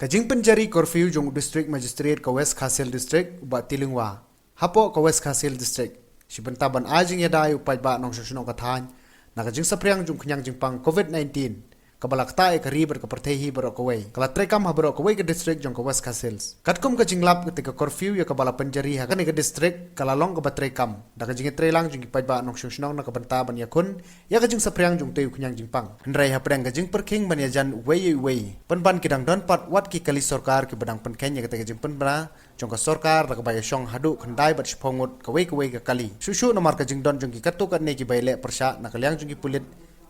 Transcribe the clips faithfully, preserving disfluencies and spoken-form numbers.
Ka jingpynjari curfew jong u District Magistrate ka West Khasi Hills District, u Bah T. Lyngwa, hapoh ka West Khasi Hills District, shi bynta ban ai jingïada ïa u paidbah nongshong shnong ka thaiñ na ka jingsaphriang jong khñiang jingpang covid nineteen, kaba la ktah ïa ka ri bad ka pyrthei hi baroh kawei, ka la treikam ha baroh kawei ka district jong ka West Khasi Hills. Katkum ka jinglap, kata ka curfew ïa kaba la pynjari ha kane ka district ka la long kaba treikam da ka jingïatreilang jong ki paidbah nongshong shnong na ka bynta ban ïakhun ïa ka jingsaphriang jong utei u khñiang jingpang. Hynrei hapdeng ka jingpyrkhing ban ïajan uwei ïa uwei, pynban ki dang don pat wat ki kali sorkar kiba dang pynkheiñ ïa kata ka jingpynbna jong ka sorkar da kaba ïashong haduh khyndai bad shiphew ngut kawei kawei ka kali. Shuh shuh namar ka jingdon jong ki katto katne kiba ïaleh pyrshah na ka liang jong ki pulit,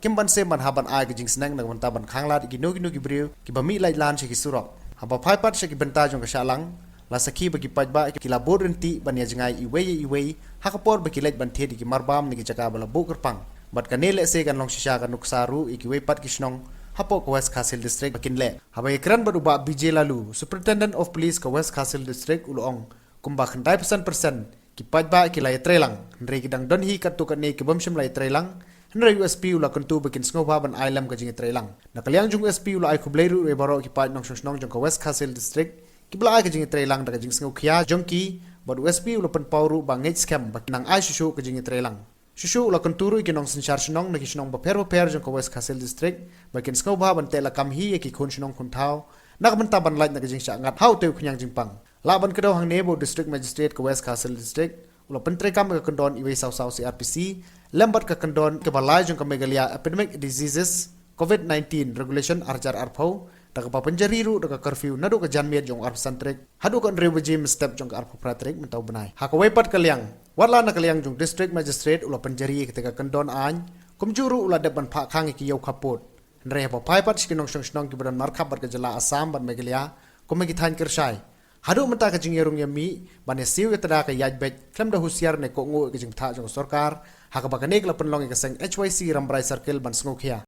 kim ban sem ban hap ban ai ka jingsneng na ka bynta ban khanglad ïa kino kino ki briew kiba mih laitlan sha ki surok. Haba phai pat sha ki bynta jong ka shah lang, la sakhi ba ki paidbah ki la bud ryntih ban ïajngai iwei ïa iwei ha ka por ba ki leit ban thied ïa ki marbam na ki jaka ba la buh kyrpang. Bad kane lehse kan long shisha ka nuksa ruh ïa kiwei pat ki shnong hapoh ka West Khasi Hills District ba kin leh. Haba ïakren bad u Bah B J Laloo, Superintendent of Police ka West Khasi Hills District, u la ong kumba khyndai percent percent ki paidbah ki la ïatreilang, hynrei ki dang don hi katto katne ki bym shym la ïatreilang. Hynrei u S P u la kyntu ba kin sngewbha ban ai lem ka jingïatreilang. Na ka liang jong u S P u la ai khublei ruh ïa baroh ki paid nongshong shnong jong ka West Khasi Hills District kiba la ai ka jingïatreilang da ka jingsngewkhia jong ki, bad u S P u la pynpaw ruh ba ngeit skhem ba kin nang ai shuh shuh ka jingïatreilang. Shuh shuh u la kyntu ruh ïa ki nongsynshar shnong na ki shnong bapher bapher jong ka West Khasi Hills District ba kin sngewbha ban teh lakam hi ïa ki khun shnong khun thaw na ka bynta ban lait na ka jingshah ngat ha utei u khñiang jingpang. Lah ban kdew hangne ba u District Magistrate ka West Khasi Hills District u la pyntreikam ïa ka kyndon E wei saw saw C R P C lem bad ka kyndon kaba lai jong ka Meghalaya Epidemic Diseases covid nineteen Regulation ar hajar arphew, da kaba pynjari ruh da ka curfew naduh ka janmiet jong u arphew san tarik haduh ka hynriew baje mynstep jong ka arphew phra tarik mynta u bnai. Ha kawei pat ka liang, wat la na ka liang jong u District Magistrate u la pynjari ïa kata ka kyndon aiñ, kumjuh ruh u la dep ban phah khang ïa ki ïew khappud. Hynrei haba phai pat sha ki nongshong shnong kiba don markhap bad ka jylla Assam bad Meghalaya, kum ha ki thaiñ kyrshai, haduh mynta ka jingïarung ïamih ban ïasiew ïatrei ka ïaid beit khlem da husiar ne kohnguh ïa ka jingbthah jong ka sorkar, ha kaba kane ka la pynlong ïa ka seng H Y C Rambrai Circle ban sngewkhia.